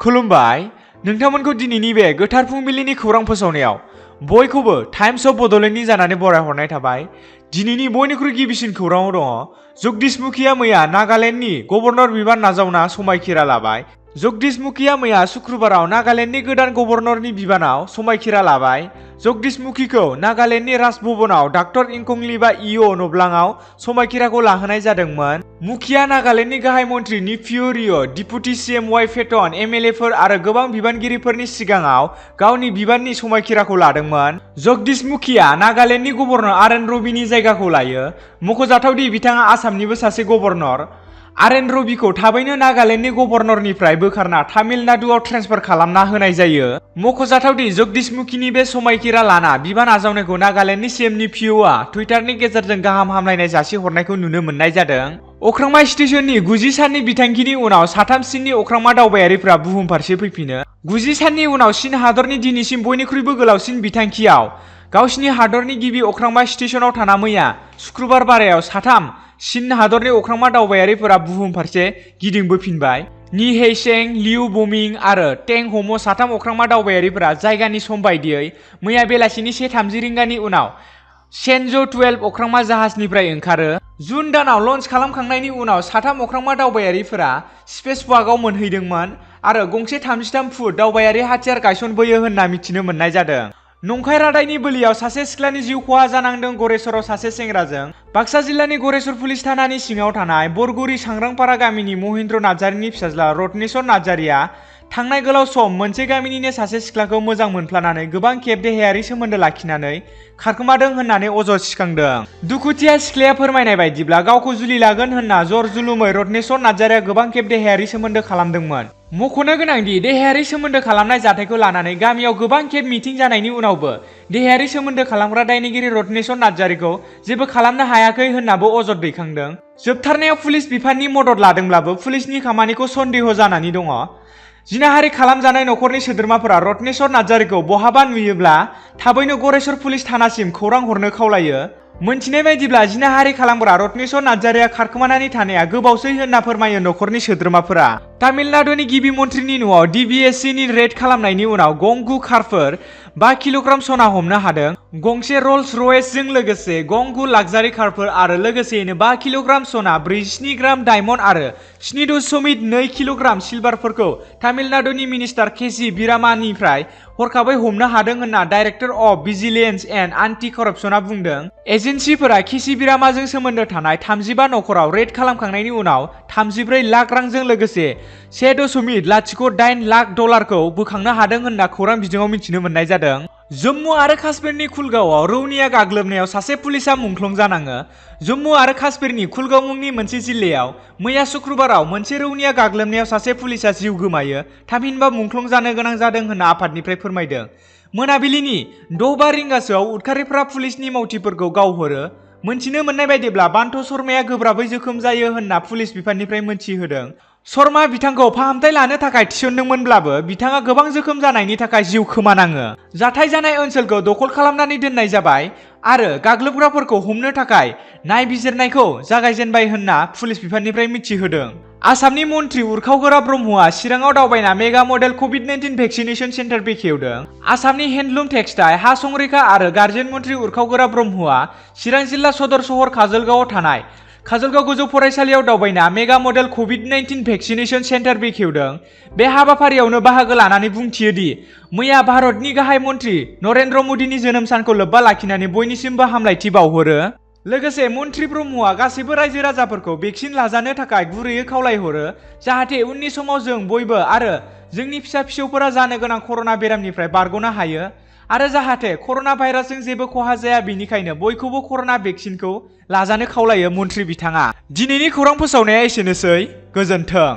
खुलुमबाय नोंथांमोनखौ दिनैनि बे गोथार फुंबिलिनि खौरां फोसावनायाव बयखौबो टाइम्स अफ बड'लेण्डनि जानानै बरायहरनाय थाबाय। दिनैनि बयनिख्रुइ गिबिसिन खौराङाव दङ जगदीश मुखीआ मैया नागालेण्डनि गभर्नर बिबान नाजावना समायखिरा लाबाय। जगदीश मुखीआ मैया शुक्रबाराव नागालेण्डनि गोदान गभर्नरनि बिबानाव समायखिरा लाबाय। जगदीश मुखीखौ नागालेण्डनि राजभवनाव डाक्टर इंखंगलीबा इअ नब्लाङाव समायखिराखौ लाहोनाय जादोंमोन। मुखीआ नागालेण्डनि गाहाय मन्थ्रि निफ्यू रिअ, डिपुटि सीएम वाई फेटन, एमएलएफोर आरो गोबां बिबानगिरिफोरनि सिगाङाव गावनि बिबाननि समायखिराखौ लादोंमोन। जगदीश मुखीआ नागालेण्डनि गभर्नर आरएन रबिनि जायगाखौ लायो। मख'जाथावदि बिथाङा आसामनिबो सासे गभर्नर। आरएन रबिखौ थाबैनो नागालेण्डनि गभर्नरनिफ्राय बोखारना तामिलनाडुआव ट्रेन्सफार खालामना होनाय जायो। मख'जाथावदि जगदीश मुखीनि बे समायखिरा लाना बिबान आजावनायखौ नागालेण्डनि सीएम निफ्यूआ टुइटारनि गेजेरजों गाहाम हामलायनाय जासिहरनायखौ नुनो मोननाय जादों। अख्रांमा स्टेशननि 90 साननि बिथांखिनि उनाव साथाम चीननि अख्रांमा दावबायारिफ्रा बुहुम फारसे फैफिनो। 90 साननि उनाव चीन हादरनि दिनैसिम बयनिख्रुइबो गोलावसिन बिथांखियाव गावसिनि हादरनि गिबि अख्रांमा स्टेशनाव थाना मैया शुक्रबार बारायाव साथाम चीन हादरनि अख्रांमा दावबायारिफोरा बुहुम फारसे गिदिंबोफिनबाय। नि हेइशें, लिउ बोमिं आरो टें हम साथाम अख्रांमा दावबायारिफोरा जायगानि सम बायदियै मैया बेलासिनि 1:30 रिंगानि उनाव शेनजौ 12 अख्रांमा जाहाजनिफ्राय ओंखारो। जुन दानाव लन्च खालामखांनायनि उनाव साथाम अख्रांमा दावबायारिफोरा स्पेसवाकआव मोनहैदोंमोन आरो गंसे 33 फुट दावबायारि हाथियार गायसनबोयो होनना मिथिनो मोननाय जादों। नंखाय रादायनि बोलियाव सासे सिख्लानि जिउ खहा जानांदों गरेस्वराव सासे सेंग्राजों। बाक्सा जिल्लानि गरेस्वर पुलिस थानानि सिङाव थानाय बरगुरि सांग्रांपारा गामिनि महेन्द्र नार्जारिनि फिसाज्ला रत्नेस्वर नार्जारिया थांनाय गोलाव सम मोनसे गामिनिनो सासे सिख्लाखौ मोजां मोनफ्लानानै गोबां खेब देहायारि सोमोन्दो लाखिनानै खारखोमादों होननानै अजद सिखांदों। दुखुथिया सिख्लाया फोरमायनाय बायदिब्ला गावखौ जुलि लागोन होनना जर जुलुमै रत्नेस्वर नार्जारिया गोबां खेब देहायारि सोमोन्दो खालामदोंमोन। मख'नो गोनांदि देहायारि सोमोन्दो खालामनाय जाथायखौ लानानै गामियाव गोबां खेब मिटिं जानायनि उनावबो देहायारि सोमोन्दो खालामग्रा दायनिगिरि रत्नेस्वर नार्जारिखौ जेबो खालामनो हायाखै होननाबो अजद दैखांदों। जोबथारनायाव पुलिस बिफाननि मदद लादोंब्लाबो पुलिसनि खामानिखौ सन्देह जानानै दङ। जिनाहारि खालामजानाय नखरनि सोद्रोमाफोरा रत्नेस्वर नार्जारिखौ बहाबा नुयोब्ला थाबैनो गरेस्वर पुलिस थानासिम खौरां हरनो खावलायो। मोनथिनाय बायदिब्ला जिनाहारि खालामग्रा रत्नेस्वर नार्जारिया खारखोमानानै थानाया गोबावसै होनना फोरमायो नखरनि सोद्रोमाफोरा। तामिलनाडुनि गिबि मन्थ्रिनि न'आव DBSCनि रेड खालामनायनि उनाव गं 9 कारफोर 5 किल'ग्राम सना हमनो हादों। गंसे रल्स रयेसजों लोगोसे गं 9 लाक्जारि कारफोर आरो लोगोसेयैनो 5 किल'ग्राम सना, 47 ग्राम डायमन्ड आरो 7.2 किल'ग्राम सिलभारफोरखौ तामिलनाडुनि मिनिस्टार केसि वीरामानिफ्राय हरखाबै हमनो हादों होनना director of vigilance and anti करप्शनआ बुंदों। एजेन्सिफोरा केसि वीरामाजों सोमोन्दो थानाय 35 नखराव रेड खालामखांनायनि उनाव 34 लाख रांजों लोगोसे 1.08 लाख डलारखौ बोखांनो हादों होनना खौरां बिजोङाव मिथिनो मोननाय जादों। जम्मु आरो काश्मीरनि कुलगांवआव रौनिया गाग्लोबनायाव सासे पुलिसा मुंख्लं जानाङो। जम्मु आरो काश्मीरनि कुलगांव मुंनि मोनसे जिल्लायाव मैया शुक्रबाराव मोनसे रौनिया गाग्लोबनायाव सासे पुलिसा जिउ गोमायो, थामहिनबा मुंख्लं जानो गोनां जादों होनना आफादनिफ्राय फोरमायदों। मोनाबिलिनि 6:05 रिंगासोआव उदखारिफ्रा पुलिसनि मावथिफोरखौ गावहरो। मोनथिनो मोननाय बायदिब्ला बान्थ' शर्माया गोब्राबै जोखोम जायो होनना पुलिस बिफाननिफ्राय मोनथिहोदों। शर्मा बिथांखौ फाहामथाय लानो थाखाय थिसनदोंमोनब्लाबो बिथाङा गोबां जोखोम जानायनि थाखाय जिउ खोमानाङो। जाथाय जानाय ओनसोलखौ दखल खालामनानै दोननाय जाबाय आरो गाग्लोबग्राफोरखौ हमनो थाखाय नायबिजिरनायखौ जागायजेनबाय होनना पुलिस बिफाननिफ्राय मिथिहोदों। आसामनि मन्थ्रि उरखावगोरा ब्रह्मआ चिराङाव दावबायना मेगा मडेल कभिड-19 भेक्सिनेशन सेन्टार बेखेवदों। आसामनि हेन्डलुम, टेक्सटाइल, हा संरैखा आरो गार्जेन मन्थ्रि उरखावगोरा ब्रह्मआ चिरां जिल्ला सदर सहर काजलगावआव थानाय काजलगाव गोजौ फरायसालियाव दावबायना मेगा मडेल कभिड-19 भेक्सिनेशन सेन्टार बेखेवदों। बे हाबाफारियावनो बाहागो लानानै बुंथियो दि मैया भारतनि गाहाय मन्थ्रि नरेन्द्र मदिनि जोनोम सानखौ लोब्बा लाखिनानै बयनिसिमबो हामलायथि बावहरो। लोगोसे मन्थ्रि ब्रह्मआ गासैबो रायजो राजाफोरखौ भेक्सिन लाजानो थाखाय गुरैयै खावलायहरो, जाहाथे उननि समाव जों बयबो आरो जोंनि फिसा फिसौफोरा जानो गोनां कर'ना बेरामनिफ्राय बारग'नो हायो आरो जाहाथे कर'ना भाइरासजों जेबो खहा जाया, बेनिखायनो बयखौबो कर'ना भेक्सिनखौ लाजानो खावलायो मन्थ्रि बिथाङा। दिनैनि खौरां फोसावनाया एसेनोसै। गोजोन्थों।